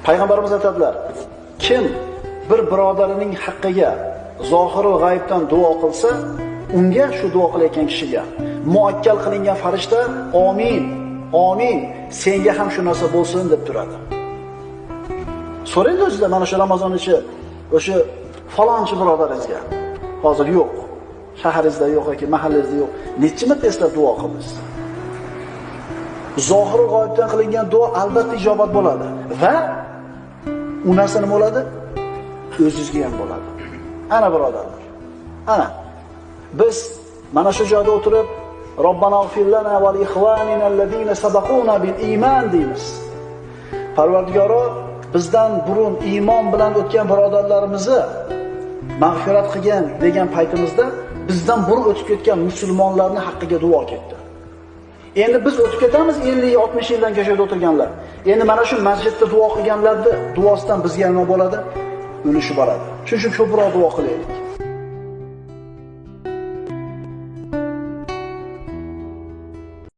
Payg'ambarimiz aytadilar, kim bir birodarining haqqiga zohiru g'aybdan duo qilsa, unga shu duo qilayotgan kishiga muakkal qilingan farishta amin, amin, senga ham shu narsa bo'lsin deb turadi. So'raydi o'zida mana shu Ramazon ichi o'sha falonchi birodaringizga hozir yo'q, shaharingizda yo'q yoki mahallangizda yo'q, necha marta eslab duo qildingiz? Zohiru g'oyibdan qilingan duo albatta ijobat bo'ladi va u narsa nima bo'ladi? O'zingizga ham bo'ladi. Ana birodarlar. Ana biz mana shu joyda o'tirib Robbana ighfir lana va li ikhwanina allazina sabaquna bil iymon deymiz. Parvardigoro, bizdan burun iymon bilan o'tgan birodarlarimizni mag'firat qilgan degan paytimizda bizdan burun o'tib ketgan musulmonlarning haqqiga duo ketdi. Endi biz o'tib ketamiz 50-60 yildan keyin o'tirganlar. Endi mana shu masjidda duo qilganlarni duosidan bizga nima bo'ladi? Ulushi boradi. Shuning uchun ko'proq duo qilaylik.